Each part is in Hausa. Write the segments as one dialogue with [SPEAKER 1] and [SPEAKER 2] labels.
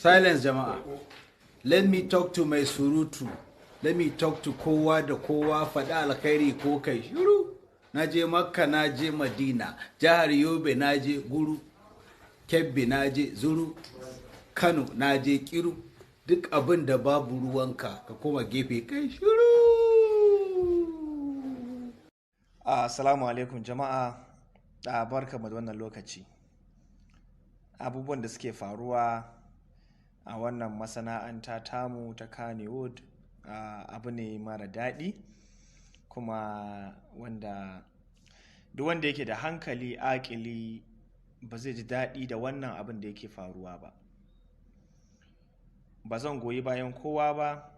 [SPEAKER 1] Silence, jama'a. Let me talk to mai surutu. Let me talk to kowa da kowa. Faɗi alkhairi ko kai shiru. Na je Makka, na je Madina, jihar Yobe na je Guru, Kebbi na je Zuru, Kano na je Kiru. Duk abin da babu ruwanka, ka koma gefe kai shiru.
[SPEAKER 2] Assalamu alaikum jama'a, barkamu da wannan lokaci. Abubuwan da suke faruwa a wannan masana'anta tamu ta Kannywood abu ne mara daɗi, kuma wanda duk wanda yake da hankali aƙili ba zai ji daɗi da wannan abin da yake faruwa ba. Ba zan goyi bayan kowa ba,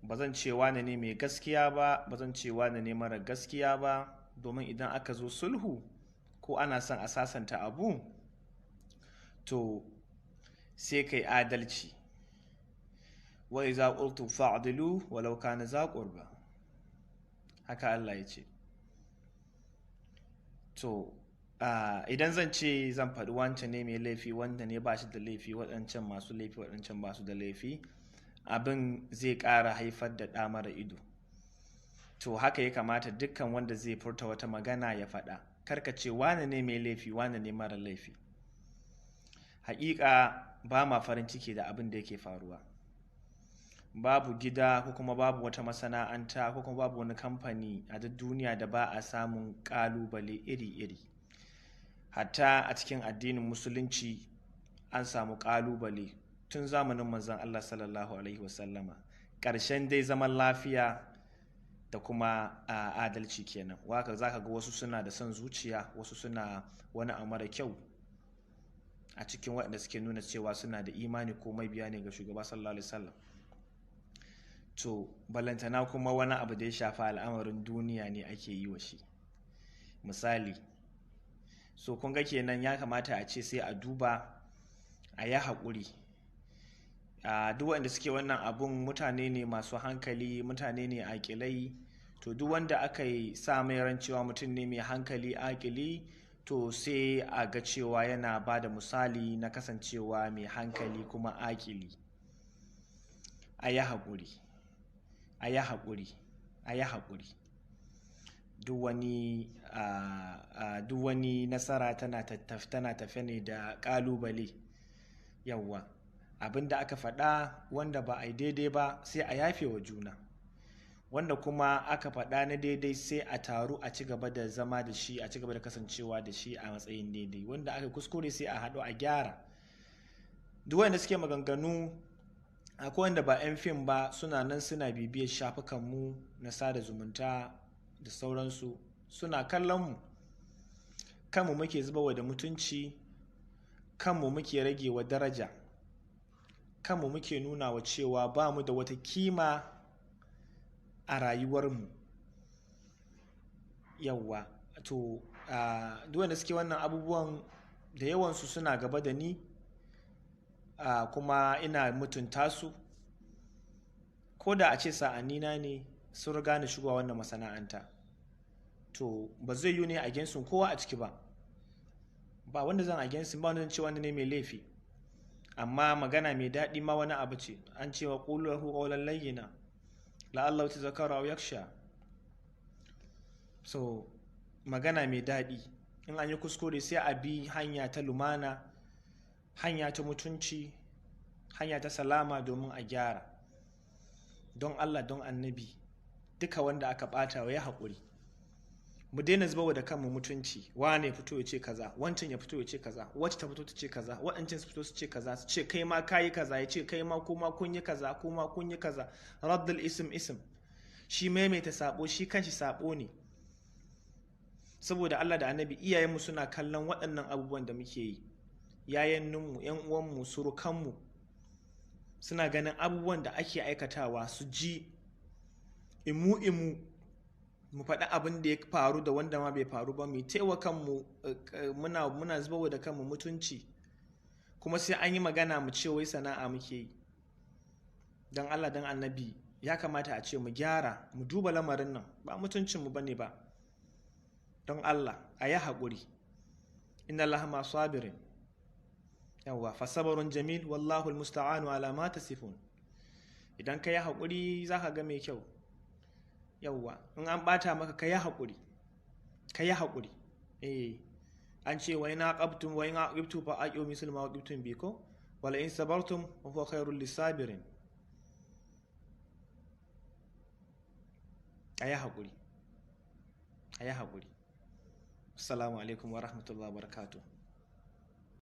[SPEAKER 2] ba zan ce wane ne mai gaskiya ba, ba zan ce wane ne mara gaskiya ba, domin idan aka zo sulhu ko ana son a sasanta abu, to sai kai adalci. Wa iza qultum fa'dilu walau kana za qurba, haka Allah ya ce. To idan zan ce zan faɗi wancan ne mai laifi, wanda ne ba shi da laifi, waɗancan masu laifi, waɗancan ba su da laifi, abin zai ƙara haifar da ɗa mara ido. To haka ya kamata dukkan wanda zai furta wata magana ya faɗa. Karka ce wane ne mai laifi, wane ne mara laifi. Haƙiƙa ba ma farin ciki da abin da yake faruwa. Babu gida ko kuma babu wata masana'anta ko kuma babu wani kamfani a duk duniya da ba a samun ƙalubale iri-iri. Hatta a cikin addinin Musulunci an samu ƙalubale tun zamanin manzon Allah sallallahu alaihi wasallama. Ƙarshen dai zaman lafiya da kuma adalci kenan. Waka za ka ga wasu suna da son zuciya, wasu suna wani abu mara kyau a cikin waɗanda suke nuna cewa suna da imani ko mabiya ne ga shugaba sallallahu alaihi wasallam. To balantana kuma wani abu da ya shafa al'amarin duniya ne ake yi wa shi misali. So kun ga kenan ya kamata a ce sai a duba, a yi haƙuri. Duk waɗanda suke wannan abun mutane ne masu hankali, mutane ne aƙilai. To duk wanda aka yi sa mai ran cewa mutum ne mai hankali aƙili, to sai a ga cewa yana ba da misali na kasancewa mai hankali kuma aƙili. A yi haƙuri, a yi haƙuri, a yi haƙuri. Duk wani nasara tana tafe ne da ƙalubale. Yawwa, abin da aka faɗa wanda ba a yi daidai ba sai a yafe wa juna. Wanda kuma aka faɗa na daidai sai a taru a ci gaba da zama da shi, a ci gaba da kasancewa da shi a matsayin daidai. Wanda aka kuskure sai a haɗu a gyara. Duk wanda suke maganganu, akwai wanda ba 'yan fim ba suna nan suna bibiyar shafukanmu na sada zumunta da sauransu, suna kallon mu. Kanmu muke zubawa da mutunci, kanmu muke rage wa daraja, kanmu muke nuna wa cewa ba mu da wata kima a rayuwarmu. Yawwa, to duk wanda suke wannan abubuwan da yawansu suna gaba da ni, kuma ina mutunta su. Ko da a ce sa'annina ne sun riga ni shigowa wannan masana'anta, to ba zai yiwu ne a gensun kowa a ciki ba. Ba wanda zan a gensun, ba wanda zan ce wanda ne mai laifi. Amma magana mai daɗi ma wani abu ce. An ce wa qulu lahu qawlan layyina la'allahu tazakkaru aw yakhsha. So magana mai daɗi, in an yi kuskure sai a bi hanya ta lumana, hanya ta mutunci, hanya ta salama domin a gyara. Don Allah, don annabi, duka wanda aka ɓata wa ya haƙuri. Mu daina zubawa da kanmu mutunci. Wane fito ya ce kaza, wancan ya fito ya ce kaza, wacce ta fito ta ce kaza, waɗancan su fito su ce kaza, su ce kai ma kayi kaza, ya ce kai ma kuma kun yi kaza, kuma kun yi kaza. Raddul ism ism. Shi maimaita sabo, shi kanshi sabo ne. Saboda Allah da annabi, iyayenmu suna kallon waɗannan abubuwan da muke yi. Yayanninmu, yan uwanmu, surukanmu suna ganin abubuwan da ake aikatawa, su ji imu imu mu faɗi abin da ya faru da wanda ma bai faru ba, mu taiwa kanmu, muna zubawa da kanmu mutunci, kuma sai an yi magana mu ce wai sana'a muke yi. Don Allah, don annabi, ya kamata a ce mu gyara, mu duba lamarin nan, ba mutuncinmu bane ba. Don Allah, a yi haƙuri. Inna Allaha ma sabirin. Yawwa, fasabarun jamil, wallahu almusta'anu ala ma tasifun. Idan ka yi haƙuri za ka ga mai kyau. Yawwa, in an ɓata maka ka yi haƙuri, ka yi haƙuri. Eh, an ce wa ina aqabtum wa in aqibtu fa aqimu misl ma aqibtum bi ko wala in sabartum wa huwa khairul lisabirin. Ayi haƙuri, ayi haƙuri. Assalamu alaikum wa rahmatullahi wa barakatuh.